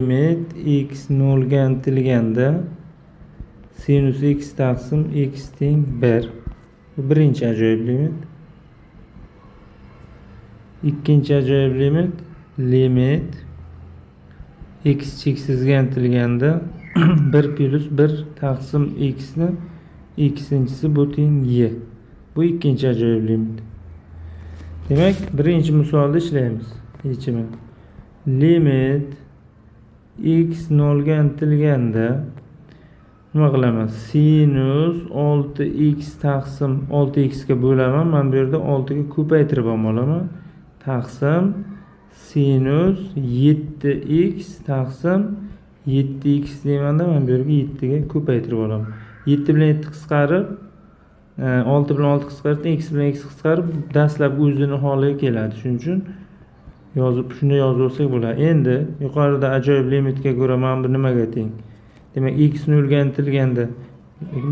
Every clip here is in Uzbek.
Limit x nolga intilganda sinus x taqsim x teng 1. Bu birinchi ajoyib limit. Ikkinchi ajoyib limit, limit x cheksizga intilganda 1 plus 1 taqsim x ni x'inchisi bu teng y. Bu ikkinchi ajoyib limit. Demak, birinchi misolda ishlaymiz yechimi. Limit x nolga intilganda nima qilaman? Sinus 6x taqsim 6x ga bo'laman. Men bu yerda 6 ga ko'paytirib ham olaman. Taqsim sinus 7x taqsim 7x deymanda, men bu yerga 7 ga ko'paytirib olaman. 7 bilan 7 qisqarib, 6 bilan 6 qisqarib, x bilan x qisqarib, dastlabki o'zini holiga keladi. Shuning uchun yozib, shuni yozib olsak bo'ladi. Endi yuqorida ajoyib limitga ko'ra mana bu nimaga teng? Demak, x nolga intilganda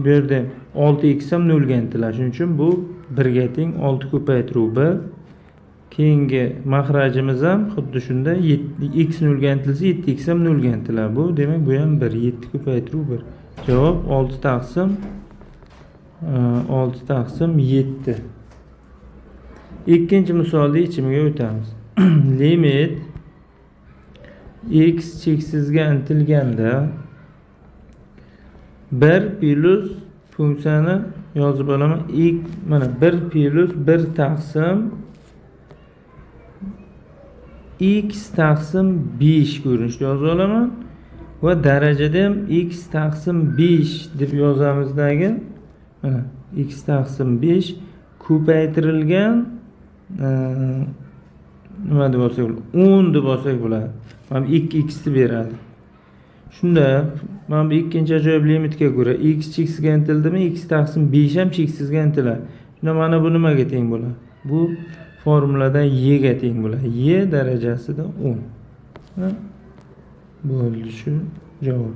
bu yerda 6x ham nolga intiladi. Shuning uchun bu 1 ga teng, 6 ko'paytiruv 1. Keyingi mahrajimiz ham xuddi shunda x nolga intilsa 7x ham nolga intiladi. Bu demak, bu ham 1, 7 ko'paytiruv 1. Javob 6 taqsim 6 taqsim 7. Ikkinchi misolda yechimiga o'tamiz. Limit x cheksizga intilganda 1 plus funksiyani yozib olaman. X mana 1 plus 1 taqsim x taqsim 5 ko'rinishda yozib olaman va darajada ham x taqsim 5 deb yozamizdagi mana x taqsim 5 ko'paytirilgan nima deb olsak bo'ladi? 10 deb olsak bo'ladi. Mana bu 2x ni beradi. Shunda mana bu ikkinchi ajoyib limitga ko'ra x cheksizga intildimi, x taqsim 5 ham cheksizga intiladi. Shunda mana bu nimaga teng bo'ladi? Bu formuladan y ga teng bo'ladi. Y darajasida 10. Bo'ldi shu javob.